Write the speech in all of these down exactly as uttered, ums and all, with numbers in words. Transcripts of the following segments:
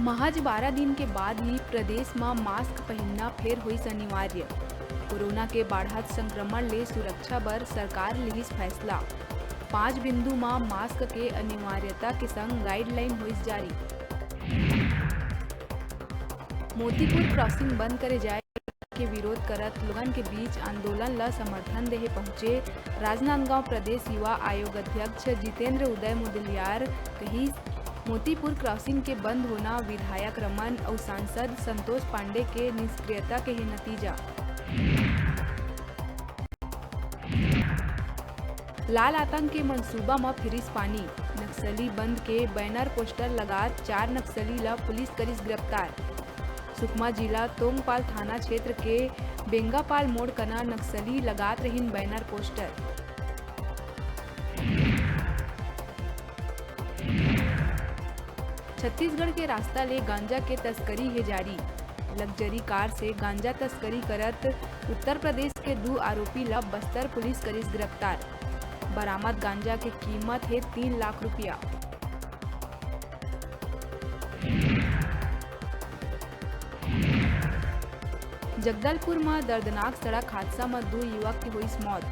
महज बारह दिन के बाद ही प्रदेश म मास्क पहिनना फेर होइस अनिवार्य। कोरोना के बाढ़त संक्रमण ले सुरक्षा बर सरकार लिहिस फैसला। पांच बिंदु म मास्क के अनिवार्यता के संग गाइडलाइन होइस जारी। मोतीपुर क्रॉसिंग बंद करे जाए के विरोध करत लोगन के बीच आंदोलन ल समर्थन देहे पहुंचे राजनांदगांव प्रदेश युवा आयोग अध्यक्ष जितेंद्र उदय मुदलियार कहिस, मोतीपुर क्रॉसिंग के बंद होना विधायक रमन अउ सांसद संतोष पांडे के निष्क्रियता के हे नतीजा। लाल आतंक के मंसूबा म फिरिस पानी, नक्सली बंद के बैनर पोस्टर लगात चार नक्सली ल पुलिस करिस गिरफ्तार। सुकमा जिला तोंगपाल थाना क्षेत्र के बेंगापाल मोड़ कना नक्सली लगात रहिन बैनर पोस्टर। छत्तीसगढ़ के रास्ता ले गांजा के तस्करी हे जारी। लग्जरी कार से गांजा तस्करी करत उत्तर प्रदेश के दू आरोपी ल बस्तर पुलिस करिस गिरफ्तार। बरामद गांजा के कीमत हे तीन लाख रुपया। जगदलपुर म दर्दनाक सड़क हादसा म दू युवक के होइस मौत।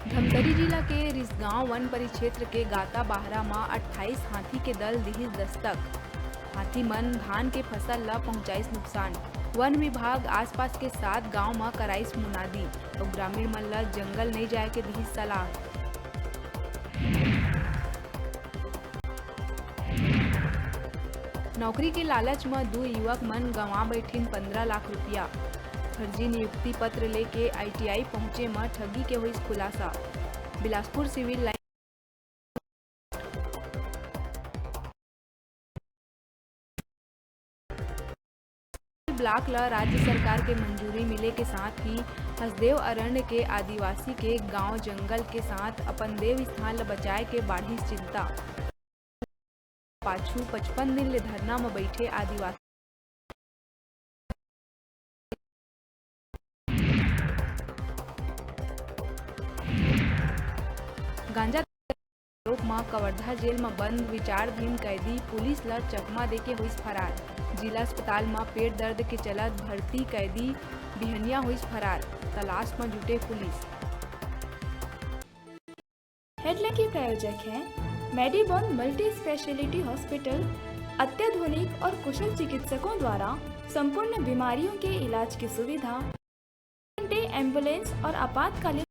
धमतरी जिला के रिसगांव वन परिक्षेत्र के गाता बाहरा म अट्ठाईस हाथी के दल दिहिस दस्तक। हाथी मन धान के फसल ल पहुंचाइस नुकसान। वन विभाग आसपास के सात गांव म कराइस मुनादी अउ ग्रामीण मन ल जंगल नइ जाए के दिहिस सलाह। नौकरी के लालच म दू युवक मन गंवा बैठिन पंद्रह लाख रुपया। फर्जी नियुक्ति पत्र लेके आईटीआई पहुंचे म ठगी के होइस खुलासा। बिलासपुर सिविल लाइन ब्लॉक ल राज्य सरकार के मंजूरी मिले के साथ ही हसदेव अरण्य के आदिवासी के गांव जंगल के साथ अपन देव स्थान ल बचाए के बाढ़िस चिंता। पाछू पचपन दिन ले धरना म बैठे आदिवासी गांजा आरोप म कवर्धा जेल म बंद विचाराधीन कैदी पुलिस ल चकमा देके होइस फरार। जिला अस्पताल म पेट दर्द के चलत भर्ती कैदी बिहनिया होइस फरार, तलाश म जुटे पुलिस। हेडलाइन के प्रायोजक हैं मेडीबोन मल्टी स्पेशलिटी हॉस्पिटल। अत्याधुनिक और कुशल चिकित्सकों द्वारा संपूर्ण बीमारियों के इलाज की सुविधा, घंटे एम्बुलेंस और आपातकालीन